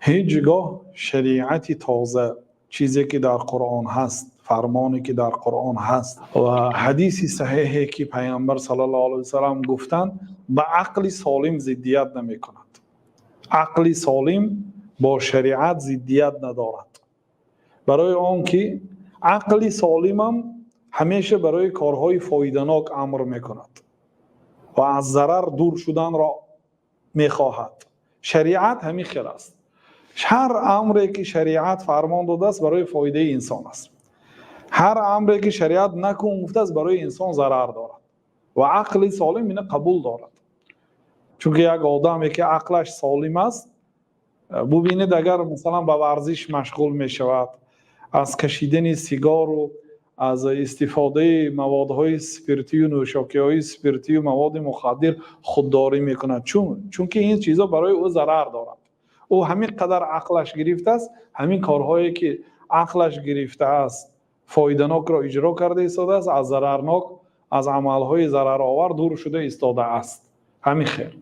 Ҳеҷ гоҳ шариати тоза, чизе ки дар Қуръон ҳаст, фармоне ки дар Қуръон ҳаст ва ҳадиси саҳеҳе ки Паёмбар саллаллоҳу алайҳи васаллам гуфтанд, ба ақли солим зиддият намекунад. Ақли солим бо шариат зиддият надорад. Барои он ки ақли солим ҳам ҳамеша барои корҳои фоиданок амр мекунад ва аз зарар дур шуданро мехоҳад. Шариат ҳамин хел аст. Ҳар амре ки шариат фармон додааст, барои фоидаи инсон аст. Ҳар амре ки шариат накун гуфтааст, барои инсон зарар дорад ва ақли солим инро қабул дорад. Чунки як одаме ки ақлаш солим аст, бубинед, агар масалан ба варзиш машғул мешавад, аз кашидани сигор ва аз истифодаи маводҳои спиртӣ ва нӯшокиҳои спиртӣ ва маводи мухаддир худдорӣ мекунад. Чун? Чунки ин чизҳо барои ӯ зарар дорад. Ӯ ҳамин қадар ақлаш гирифтааст, ҳамин корҳое ки ақлаш гирифтааст, фоиданокро иҷро карда истодааст, аз зарарнок, аз амалҳои зараровар дур шуда истодааст. Ҳамин хел.